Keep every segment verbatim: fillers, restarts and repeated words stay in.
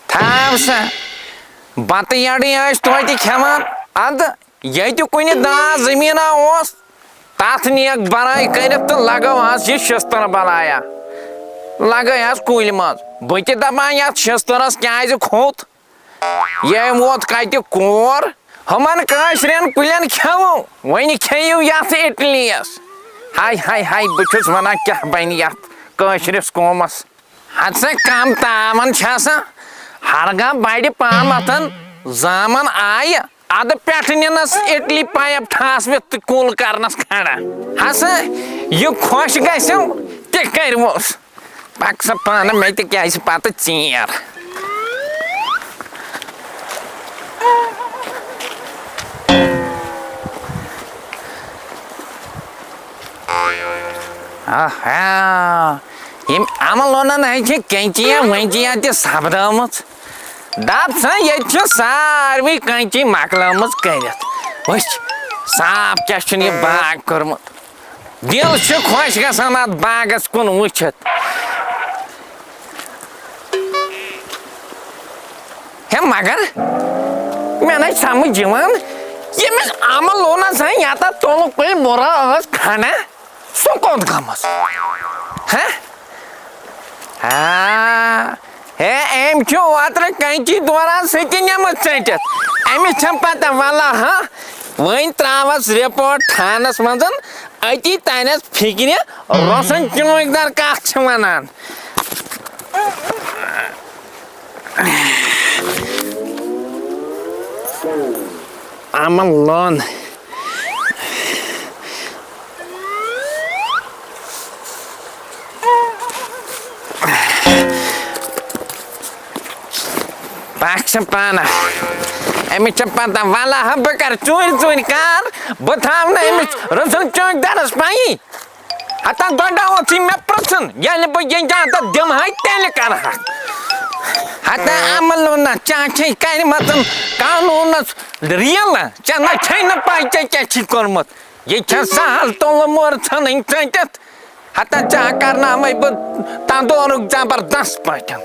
تھاو سا، بتہٕ یڈٕے ٲسۍ توتہِ کھٮ۪وان۔ ادٕ ییٚتہِ کُنہِ داں زٔمیٖنا اوس، تتھ نیکھ برٲے کٔرِتھ تہٕ لگٲو حظ یہِ شِستٕر بلایا۔ لگٲے حظ کُلۍ منٛز۔ بہٕ تہِ دپان، یتھ شِستٕرس کیازِ کھوٚت؟ ییٚمۍ ووت کتہِ کور؟ ہُمن کٲشرٮ۪ن کُلٮ۪ن کھٮ۪وو، وۄنۍ کھیٚیِو یتھ اِٹلیس۔ ہاے، ہاے، ہاے، بہٕ چھُس ونان، کیٛاہ بنہِ یتھ کٲشرِس قومس؟ ہتسا کم تاون چھا سا؟ ہرگاہ بڑِ پامتن زامن آیہِ، ادٕ پٮ۪ٹھٕ نِنس اِٹلی پایپ ٹھاسوِتھ تہٕ کُل کرنس کھڑا۔ ہسا، یہِ خۄش گژھٮ۪و، تہِ کٔرۍوُس۔ پک سا پانہٕ، مےٚ تہِ کیٛازِ پتہٕ ژیر۔ آہا، ییٚمۍ امہٕ لونن ہے چھِ کینچیا وینچیا تہِ سپدٲومٕژ۔ دپ سا، ییٚتہِ چھِ ساروٕے کینچی مۄکلٲومٕژ کٔرِتھ۔ وٕچھ، صاف کیٛاہ چھُن یہِ باغ کوٚرمُت۔ دل چھُ خۄش گژھان اتھ باغس کُن وٕچھِتھ۔ ہے مگر مےٚ نہ چھِ سمجھ یِوان، ییٚمِس امہٕ لونس ہے یتھ تُلہٕ کُلۍ مُرا ٲس کھنہ، سُہ کوٚت گٔمٕژ؟ ہہ؟ آ، ہے، أمۍ چھُ اوترٕ کینچی دوران سُہ تہِ نِمٕژ ژٔٹِتھ۔ أمِس چھےٚ پتہ، ولہ ہا، وۄنۍ تراوس رپورٹ تھانس منٛز، أتی ترٮ۪س فکرِ، روشن چونکدار کتھ چھِ ونان۔ امہٕ لون۔ پکھ ژٕ پانہ۔ أمِس چھےٚ پتہ، ولہ ہا بہٕ کرٕ ژوٗرِ ژوٗرِ کار، بہٕ تھاوٕ نہٕ أمِس رسول چوکدارس پَیی۔ ہتا گۄڈٕ اوسُے مےٚ پرٛژھُن، ییٚلہِ بہٕ یہِ اجازت دِمہٕ ہا، تیٚلہِ کرٕ ہا۔ ہتا امہٕ لونہ، ژےٚ چھے کرِمژن قانوٗنس ریلہٕ، ژےٚ نہ چھے نہٕ پَے ژےٚ کیٛاہ چھی کوٚرمُت۔ یہِ چھےٚ سہل تُلہٕ مُر ژھٕنٕنۍ ژٔٹِتھ۔ ہتا ژےٚ ہا کرناوے بہٕ تندورُک زبردست پٲٹھۍ۔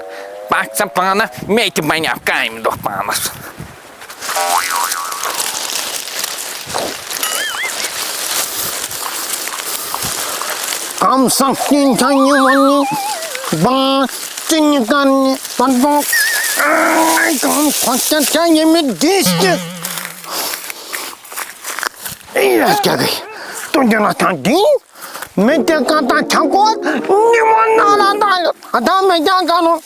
پکھ ژٕ پانہٕ، مےٚ تہِ بنیو کامہِ دۄہ پانس۔ کم سختی چھےٚ یہِ وننہِ، بہٕ آس ژِنہِ کرنہِ، پتہٕ گوٚو کم خۄشکٮ۪تھ چھےٚ ییٚمہِ دِژ تہِ۔ اے، یتھ کیٛاہ گٔے؟ تُہۍ دِنہٕ اتھ کانٛہہ دِنۍ؟ مےٚ تہِ کانٛہہ تتھ چھکو نِمو نارا دالہِ۔ ہتا مےٚ کیٛاہ کرُن؟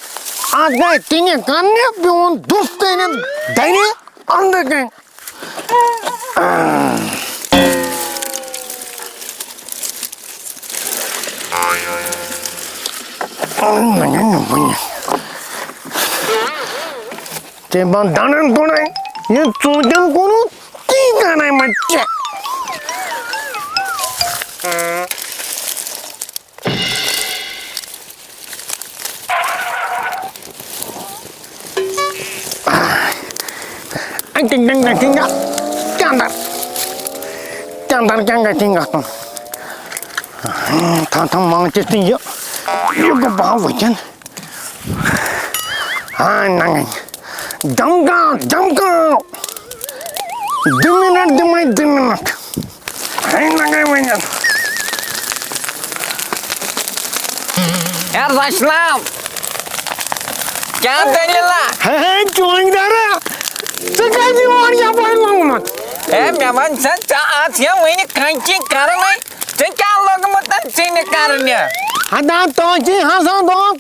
اتھ گٔے تِنہِ کرنہِ، پیوٚن دُس کٔرِتھ دَرِ اندٕ کَنۍ۔ تٔمۍ بنٛد دنٛدن کُنٕے، یہِ ژوٗنٛٹھٮ۪ن کُنُتھ، تی کرے مےٚ ژےٚ۔ اَتہِ ڈنٛگہ ڈنٛگہ، چندر، چندر ڈنٛگہ ڈنٛگہ۔ تھا تھا مانچس تہِ یہِ، یہِ گوٚو بہٕ ہا وٕچھن۔ ہاں، ننگن۔ دمکاو، دمکاو۔ دٕ منٹ دِمے، دٕ منٹ۔ ہے، ننگے ؤنِتھ۔ یار اسلام، کیٛاہ دٔلیٖلہ؟ ہے، ہے، چونٛگۍ دارا، ژٕ کَتہِ یور یپٲرۍ لوٚگمُت؟ ہے، مےٚ وَن سا، ژےٚ آس یا وٕنہِ کَنچی کَرنَے؟ ژےٚ کیٛاہ لوٚگمُت ژِنہِ کرنہِ؟ ہتا تۄہہِ چھِ حسن دۄہ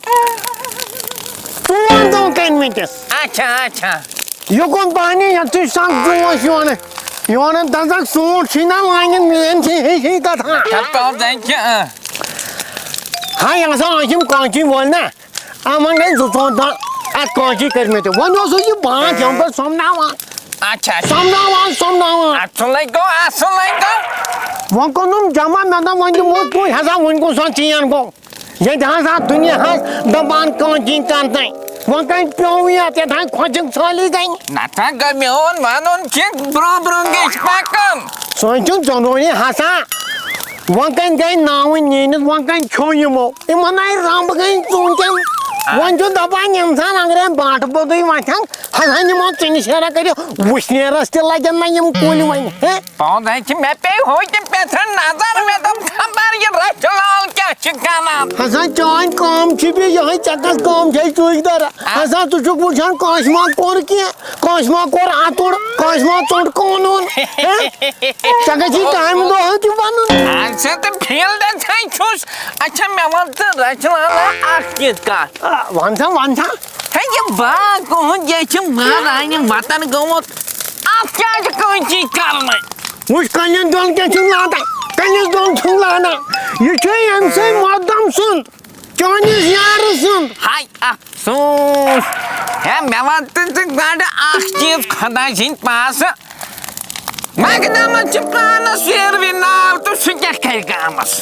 ژور دۄہ کٔرمٕتِس۔ اچھا، اچھا۔ یہِ کُن پہنہِ یتھ چھُ سخ جوش یِوان۔ یِوان دزکھ سوٗٹ چھُے نہ لاگان، میٲنۍ چھِ ہِش ہِش کتھا۔ ہتو زن چھِ، اۭں۔ ہاے ہسا ٲسِم کٲنٛچی وٲلۍ نہ۔ یِمن گٔے زٕ ژور دۄہ اتھ کٲنٛچی کٔرمٕتۍ۔ وۄنۍ اوسُس یہِ بانٛٹھ یِم پتہٕ سۄمبراوان۔ اچھا، اچھا۔ سۄمبراوان، سۄمبراوان۔ اصلے گوٚو، اصلے گوٚو۔ وۄنۍ کوٚرنم جمع، مےٚ دوٚپ وۄنۍ دِمو تُہۍ ہسا وُنۍ کُس سا چین گوٚو۔ ییٚتہِ ہسا دُنیاہس دپان کٲنٛچی کرنَے۔ وۄنۍ کتہِ پیوٚو یتھ، یتھ ہا خۄشک ژھٲلی گٔے۔ نتہٕ گوٚو میون ونُن چھُ برونٛہہ برونٛہہ گژھِ پکُن۔ سُہ چھُ ضروٗری ہسا۔ وۄنۍ کتہِ گٔے ناوٕنۍ نیٖنِتھ، وۄنۍ کتہِ کھیوٚو یِمو؟ یِمن آیہِ رمب گٔے ژوٗنٛٹھٮ۪ن۔ وۄنۍ چھُ دَپان اِنسان اگرے باٹہٕ پوٚتُے وۄتھن، ہسا نِمو ژِنہِ شیرا کٔرِتھ، وُشنیرس تہِ لگن نہ یِم کُلۍ وۄنۍ، ہے؟ پانٛژھ ہَتہِ چھِ مےٚ پیٚیہِ ہوٚتہِ پٮ۪تھن نظر، مےٚ دوٚپ خبر یہِ رچھِ لال کیٛاہ چھِ کران۔ ہسا چٲنۍ کٲم چھِ بیٚیہِ یِہوٚے، ژےٚ کۄس کٲم چھے ژوٗکۍ دَرا؟ ہسا ژٕ چھُکھ وٕچھان کٲنٛسہِ ما کوٚر کینٛہہ، کٲنٛسہِ ما کوٚر اَتُر، کٲنٛسہِ ما ژوٚٹ قونوٗن؟ ہہ؟ ژےٚ گژھی کامہِ دۄہ تہِ بَنُن۔ اَدٕ سا تہٕ فیٖلڈَس ہَے چھُس۔ اچھا، مےٚ وَن تہٕ رَچھِ لالا اَکھ چیٖز کَتھ۔ آ، وَن سا، وَن سا۔ ہے، یہِ باغ کُہُنٛد، یہِ چھِ مہرانہِ وطن گوٚمُت۔ اَتھ کیٛازِ کٲنٛسی کَرنَے؟ وٕچھ، کَنٮ۪ن دۄن کیٛاہ چھُ لاتان، کَنٮ۪س دۄن چھُ لاتان۔ یہِ چھُ أمۍ سٕے مۄقدم سُنٛد۔ چٲنِس یارٕ سُنٛد۔ ہاے افسوس۔ ہے، مےٚ وَن تہٕ ژٕ گۄڈٕ اَکھ چیٖز خۄداے سٕنٛدۍ پاسہٕ۔ مقدمس چھِ پانَس شیروِ ناو تہٕ سُہ کیٛاہ کَرِ گامَس؟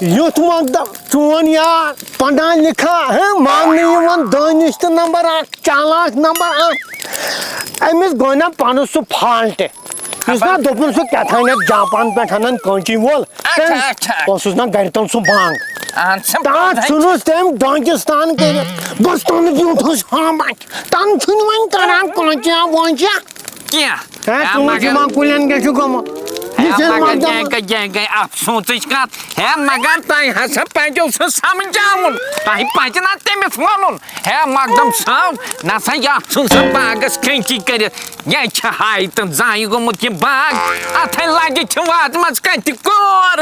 یُتھ مقدم چون یار پَران لِکھا، ہے، ماننہٕ یِوان دٲنِش تہٕ نمبر اَکھ، چالاک نمبر اَکھ۔ أمِس گوٚو نا پَنُن سُہ فالٹ۔ یُس نا دوٚپُن سُہ کیٛاہ تھانٮ۪تھ جاپان پٮ۪ٹھ اَنان کٲنچی وول۔ اچھا، تٔمۍ اچھا۔ اوسُس نا گرِ تُل سُہ بانگ۔ اہن سا، تَتھ بانگ۔ ژھُنُس تٔمۍ ڈانکستان کٔرِتھ۔ بس تَنہٕ بیوٗٹھُس ہامَتھ۔ تَنہٕ چھُنہٕ وۄنۍ کران کٲنچیا وٲنچیا۔ کینٛہہ۔ ہے، ہے، ژوٗنٛٹھ مگر یِمن کُلٮ۪ن کیٛاہ چھُ گوٚمُت؟ ہے، یہِ چھِ مگر مگر کیٛاہ گٔے، کیٛاہ گٔے افسوٗنچٕچ کتھ؟ ہے، مگر تۄہہِ ہسا پزیو سُہ سمجھاوُن۔ تۄہہِ پزِ نا تٔمِس ونُن۔ ہے، مقدم صٲب، نسا یتھ ژھُن سا باغس کینچی کٔرِتھ۔ یے چھِ ہاے تہٕ زانہِ گوٚمُت یہِ باغ۔ اتھے لگہِ چھِ واتمژ کتہِ کور۔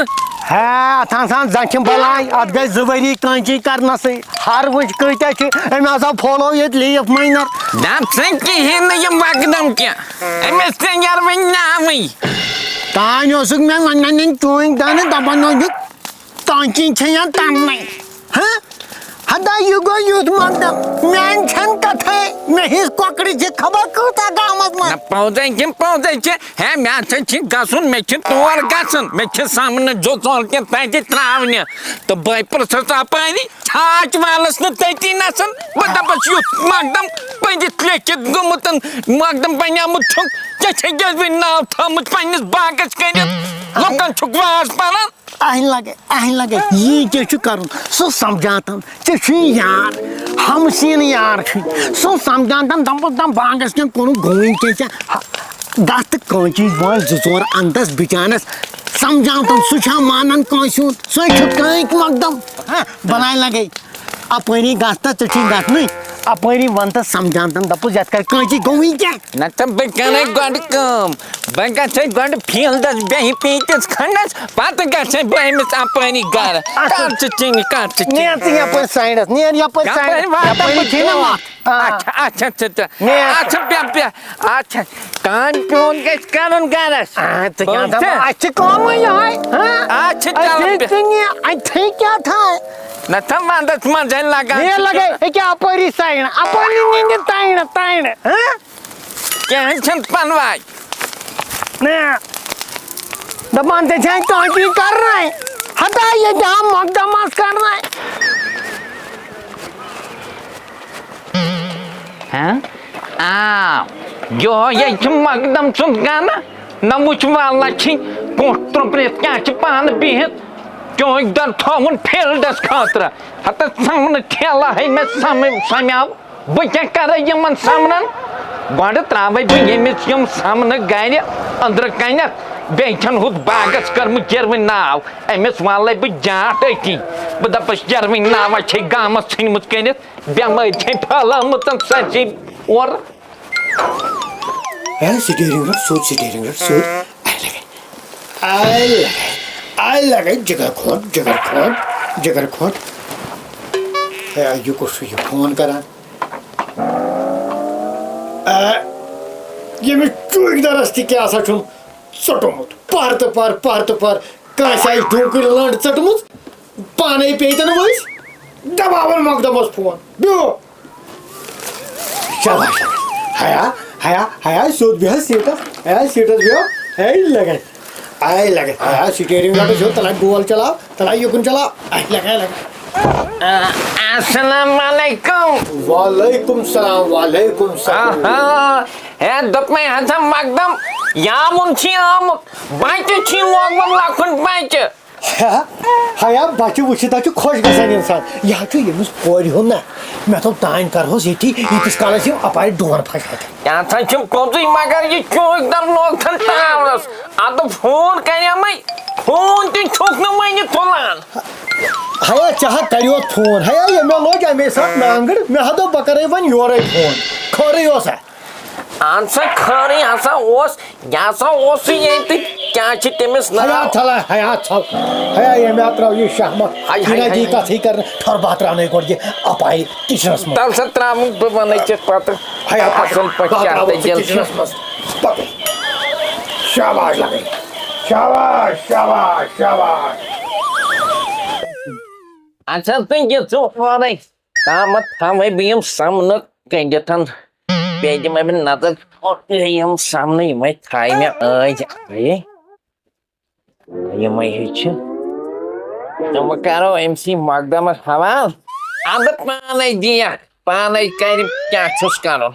ہے، اتھ آسان زنٛگہِ بلاے، اتھ گٔے زٕ ؤری کٲنچی کرنسٕے۔ ہر وٕچھ کۭتیاہ چھِ، أمۍ ہسا پھولو ییٚتہِ لیف ماینر۔ دپ ژٕ کِہیٖنۍ نہٕ یہِ مقدم کینٛہہ۔ أمِس تہِ یَرٕ وٕنہِ ناوٕے۔ تانۍ اوسُکھ مےٚ ونان، نِن چٲنۍ دانہٕ، دپان اوسُکھ، کٲنچی چھےٚ یا تننٕے۔ ہہ؟ ہتا یہِ گوٚو یُتھ مقدم، میانہِ چھَنہٕ کتھے، مےٚ ہِش کۄکرِ چھِ خبر کۭژاہ گامس منٛز۔ نہ، پوزے چھِ، پوزے چھِ۔ ہے، مےٚ ہسا چھِ گژھُن، مےٚ چھِ تور گژھُن، مےٚ چھِ سامنہٕ زٕ ژور کینٛہہ تتہِ تراونہِ۔ تہٕ بہٕ پرژھس اپٲری، چھاچ والس نہٕ تٔتی نسن۔ بہٕ دپس یُتھ مقدم پٔرِتھ لیکھِتھ گوٚمُت، مقدم بنیومُت چھُکھ، ژےٚ چھے ییٚلہِ وۄنۍ ناو تھوٚمُت پننِس باغس کٔرِتھ، لُکن چھُکھ واز پران۔ اہن لگے، اہن لگے، یی کیٛاہ چھُ کرُن؟ سُہ سمجھاتن، ژےٚ چھُے یار، ہمسیٖن یار چھُے۔ سُہ سمجھاتن، دپُس دم باغس کیٚن کُنُ گوٚوٕے کیٛاہ ژےٚ؟ گژھ تہٕ کٲنچی وٲنچ زٕ ژور انتس بِچانس، سمجھاتن، سُہ چھا مانان کٲنٛسہِ ہُنٛد؟ سُہ چھُ کٲنٛکۍ مقدم۔ ہہ، بلاے لگے۔ اپٲری گژھ تہٕ ژےٚ چھُے گژھنُے، اپٲری ون تہٕ سمجھاتن، دپُس یتھ کر کٲنچی گوٚوٕے کیٛاہ؟ نہ تہٕ بہٕ کرے گۄڈٕ کٲم، بہٕ گژھے گۄڈٕ فیلڈس بیٚہہِ پیٖنتِس کھنڈس، پتہٕ گژھے بہٕ أمِس اپٲری گرٕ۔ اچھا۔ کر ژٕ چِنہِ، کر ژٕ چِنہِ۔ نیر ژٕ یپٲرۍ سایڈس، نیر یپٲرۍ یپٲرۍ سایڈس۔ واتہٕ یپٲری بہٕ چھے نہ برونٛٹھ۔ وتھ۔ آ۔ اچھا، اچھا، اچھا، اچھا۔ نیر۔ اچھا، بیٚہہ، بیٚہہ۔ اچھا، کامہِ پیوٗن گژھِ کرُن گرس۔ آ، ژٕ کیٛاہ بوزتھا؟ دپان؟ اَسہِ چھِ کٲمٕے یِہوٚے، ہاں؟ آ، چھِ اَسہِ چلان چھِ پے- ژٕنہِ، اَتہِ تھٔے کیٛاہ تھاے؟ نہ تہٕ ونٛدس منٛزے لگان نیر چھِ لگے، چلان۔ أکیٛاہ اپٲری سایڈ، اپٲری نِنہِ تاینہٕ، تاینہٕ، ہاں؟ کینٛہہ چھُنہٕ پرواے۔ نہ، دپان ژےٚ چھےٚ کٲنٛسی کرنَے، ہتا ییٚتہِ آو مقدمس کرنَے۔ ہاں؟ آ، یہوے چھُ مقدم سُنٛد گانہٕ۔ نہ وٕچھ واللہ چھِ کۄٹھ ترٛوپرِتھ کیٛاہ چھِ پانہٕ بِہِتھ۔ چونٛچہِ دار تھووُن فیلڈس خٲطرٕ۔ ہتس سامنہٕ ٹھیلہٕ ہے مےٚ سم-، سمیو۔ بہٕ کیٛاہ کرٕ یِمن سامنن؟ گۄڈٕ ترٛاوَے بہٕ ییٚمِس یِم سامنہٕ گرِ أنٛدرٕ کنٮ۪تھ۔ بیٚیہِ چھَن ہُتھ باغس کٔرمٕژ جیروٕنۍ ناو۔ أمِس والَے بہٕ جاٹھ أتی۔ بہٕ دَپَس، جیروٕنۍ ناوا چھے گامَس ژھٕنمٕژ کٔرِتھ۔ بٮ۪مٲرۍ چھے پھٔہلٲومٕژ سٲرسٕے اورٕ۔ ہے، سٹیرنگ رٹ سیوٚد، سٹیرنگ رٹ سیوٚد۔ آے لگے، آے لگے، آے لگے، جگر کھوٚت، جگر کھوٚت، جگر کھوٚت۔ ہے، یہِ کُس چھُ یہِ فون کران؟ آ، ییٚمِس چوٗکدَرَس تہِ کیٛاہ سا چھُم ژوٚٹمُت۔ پَر تہٕ پَر، پَر تہٕ پَر۔ کٲنٛسہِ آسہِ ڈوٗنٛکٕر لٔنٛڈ ژٔٹمٕژ، پانَے پیٚیہِ تَن ؤسۍ۔ دَباوَن مۄقدَمَس فون۔ بیٚہو۔ شاباش۔ ہیا، ہیا، ہیا، سیوٚد بیٚہہ سیٖٹَس۔ ہیا، سیٖٹَس بیٚہو۔ ہے لَگَے۔ آے لَگَے۔ ہیا، سٹیرنگ رَٹَس ہیوٚر، تَلہٕ گول چلاو۔ تَلہٕ یُکُن چلاو۔ آے لَگَے، لَگَے۔ آ، السلام علیکم۔ وعلیکم سلام، وعلیکم سلام۔ آہا، ہے، دوٚپمَے ہسا مقدم، یاوُن چھی آمُت، بچہٕ چھی لوگمُت لۄکُٹ بچہٕ۔ ہیا، ہیا، بچہِ وٕچھِتھ ہا چھُ خۄش گژھان انسان۔ یہِ ہا چھُ ییٚمِس کورِ ہُنٛد نہ۔ مےٚ دوٚپ تانۍ کرہوس ییٚتی، ییٖتِس کالس یِم اپارِ ڈون پھسہِ ہا۔ یہِ ہسا چھُم پوٚزُے، مگر یہِ کیُتھ در لوگ تھن ٹاورس۔ ادٕ فون کریمے، فون تہِ چھُکھ نہٕ وۄنۍ تُلان۔ ہیا، ژےٚ ہا کریوتھ فون۔ ہیا، ییٚمہِ لوٚگ اَمے ساتہٕ نانٛگٕر، مےٚ ہا دوٚپ بہٕ کرے وۄنۍ یورے فون۔ خٲرٕے اوسا؟ اہن سا، خٲرٕے ہسا اوس۔ یہِ ہسا اوسُے ییٚتہِ، کیٛاہ چھِ تٔمِس ناو؟ حیا تھلا، حیا تھل۔ حیا، ییٚمہِ آو ترٛاو یہِ شہمت۔ ہاے، ہاے، یہِ نہ ہاے، دی ہاے۔ کَتھٕے کرنہٕ۔ ٹھٔہر، بہٕ ہا ترٛاونَے گۄڈٕ یہِ اَپارِ کِچنَس منٛز۔ تَلہٕ سا ترٛاوُن، بہٕ وَنَے ژےٚ پَتہٕ۔ حیا، اَصٕل پٲٹھۍ بہٕ ہا کیٛاہ ترٛاوَتھ ژٕ دٔلیٖل چھِ۔ کِچنَس منٛز۔ پَکو۔ شاباش لگے۔ شاباش، شاباش، شاباش۔ اچھا، تُہۍ کیٛاہ ژٕ وَنَے؟ تامَتھ تھاوَے بہٕ یِم سَمنہٕ کٔنڈِتھ۔ بیٚیہِ دِمَے بہٕ نظر، یِم سَمنہٕ یِمَے تھایہِ مےٚ ٲدۍ۔ یِمَے ہِوۍ چھِ۔ تہٕ وۄنۍ کَرو أمۍ سٕے مۄقدمَس حوال۔ اَدٕ پانَے دِیَکھ، پانَے کَرِ کیٛاہ چھُس کَرُن۔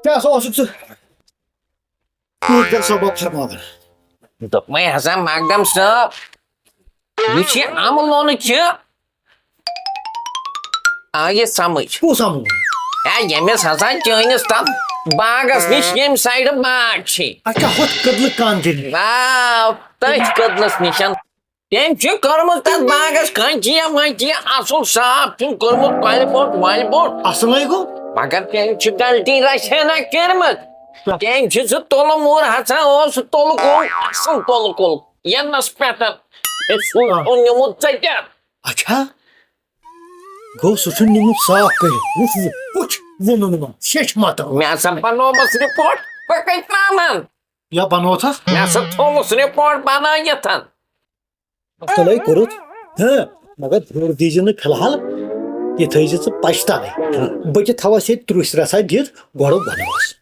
کیٛاہ سا اوسُکھ ژٕ؟ ٹوٗرۍ کر سبب چھا مگر؟ دوٚپمَے ہسا مقدم صٲب، یُس یہِ اَمہٕ لونہٕ چھِ، آ یہِ سمجھ۔ کُس اَمہٕ لونہٕ؟ ہے، ییٚمِس ہسا چٲنِس تَتھ باغس نِش ییٚمہِ سایڈٕ باغ چھِ۔ اچھا، ہُتھ کٔدلہٕ کانٛجہِ نِش۔ آ، تٔتھۍ کٔدلس نِش۔ تٔمۍ چھُ کوٚرمُت تَتھ باغس کانچیا وانچیا اَصٕل صاف، چھُن کوٚرمُت کۄلہِ بوٚٹ وۄلہِ بوٚٹ۔ اَصلٕے گوٚو۔ مگر تٔمۍ چھِ غلطی رژھِ ہنا کٔرمٕژ۔ کیٛاہ؟ تٔمۍ چھُ سُہ تُلہٕ موٗر ہسا اوس سُہ تُلہٕ کُل، اَصٕل تُلہٕ کُل، یَنَس پٮ۪ٹھ۔ ہے، سُہ آ۔ اوٚن نیوٗمُت ژٔٹِتھ۔ اچھا، گوٚو سُہ چھُ نیوٗمُت صاف کٔرِتھ۔ وُچھ، وُچھ، وُچھ، ووٚنُن یِمَن، شیٚچھ مَتہٕ۔ مےٚ ہسا بنوومَس رِپورٹ، بہٕ کَتہِ ترٛاوَن؟ یا بنووتھس؟ مےٚ ہسا تھووُس رِپورٹ بنٲیِتھ۔ اصلے کوٚرُتھ۔ ہاں، مگر ہیوٚر دیٖزِ نہٕ فی الحال، یہِ تھٲیزِ ژٕ پچھتاوے۔ بہٕ تہِ تھاوس ییٚتہِ ترُژھ رژھا دِتھ، گۄڈٕ بنوس۔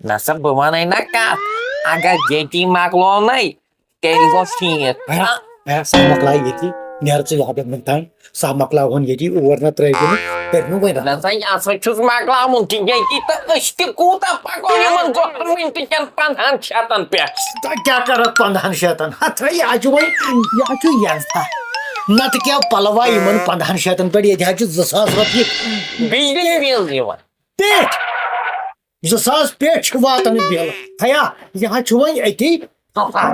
نہ سا، بہٕ ونے نہ کتھ، اگر ییٚتی مۄکلونَے، تیٚلہِ گوٚو ٹھیٖک۔ ہے، ہے، سۄ مۄکلایہِ ییٚتی، نیرٕ ژٕ یادٕ وۄنۍ تام، سۄ مۄکلاوہون ییٚتی، اور نہ ترٲیزِ نہٕ، کٔرۍ نہٕ وۄنۍ رژھ۔ نہ سا، یہِ ہسا چھُس مۄکلاوُن تہِ ییٚتی، تہٕ أسۍ تہِ کوٗتاہ پکو یِمن گورمنٹ کٮ۪ن پندہن شیٚتن پٮ۪ٹھ۔ تۄہہِ کیٛاہ کَرَتھ پنٛدہَن شیٚتَن؟ ہَتھ ہے، یہِ حظ چھُ وۄنۍ، یہِ حظ چھُ یَزتھا۔ نَتہٕ کیٛاہ پَلوا یِمَن پنٛدہَن شیٚتَن پٮ۪ٹھ؟ ییٚتہِ حظ چھِ زٕ ساس رۄپیہِ۔ بجلی بِل یِوان۔ پٮ۪ٹھ۔ زٕ ساس پٮ۪ٹھ چھِ واتان یہِ بِل۔ ہیا، یہِ حظ چھُ وۄنۍ أتی خفا۔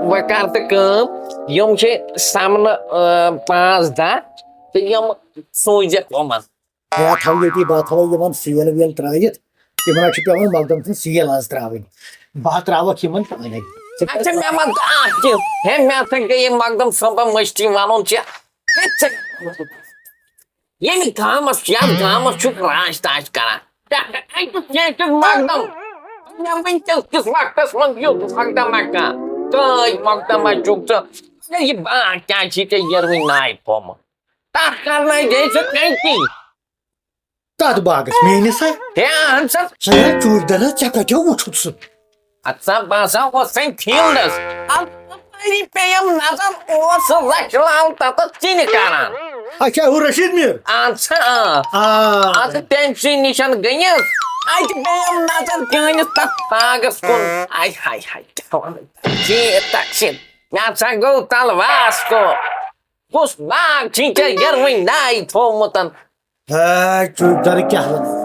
وۄنۍ کَر تہٕ کٲم، یِم چھِ سَمنہٕ، آ، پانٛژھ دَہ تہٕ یِم سوٗزِکھ یِمَن۔ ہے، تھاو ییٚتی، بہٕ تھاوو یِمن سیل ویل ترٲیِتھ۔ یِمن حظ چھِ پٮ۪وان مقدم سٕنٛز سیل آز ترٲوٕنۍ۔ بہٕ ہا ترٛاوکھ یِمن پانے۔ اچھا، مےٚ وَن تہٕ اکھ چیٖز۔ ہے، مےٚ ہسا گٔیے مقدم صٲبن مٔشتٕے وَنُن ژےٚ۔ ہے، ژےٚ، ییٚمہِ گامس، یتھ گامس چھُکھ راج تاج کران۔ ژےٚ اَتہِ کیٛاہ چھُکھ مقدم؟ مےٚ وٕنکیٚس کِس وقتس منٛز یُتھ مقدمہ کانٛہہ۔ کٲج مقدمہ چھُکھ ژٕ۔ مگر یہِ باغ کیٛازِ چھُے ژےٚ یَروٕنۍ ناوِ تھوٚومُت؟ تَتھ کرنٲے زِ ژٕ کَنچی۔ کتھ باغس؟ میٲنِس ہا؟ ہے، اہن سا۔ ہے، چوٗرۍ دَنا، ژےٚ کتہِ وُچھُتھ سُہ؟ اَتھ سا باسان اوس سَن فیٖلڈس۔ اَتھ اَپٲری پیٚیَم نظر، اوس سُہ لَچھٕ لال تَتَس ژِنہِ کران۔ اچھا، ہُہ رشیٖد میٖر؟ اہن سا، آ۔ آ۔ اَدٕ تٔمۍ سٕے نِشَن گٔیَس۔ اَتہِ پیٚیَم نظر چٲنِس تَتھ باغس کُن۔ آے ہاے ہاے، کیٛاہ وَنہٕ؟ جی، تَتھ چھِ، مےٚ سا گوٚو تَلہٕ واس کوٚر۔ کُس باغ چھُے ژےٚ یَروٕنۍ ناوِ تھوٚومُت؟ ہے، چوٗرۍ دَرٕ کیٛاہ وَنہٕ؟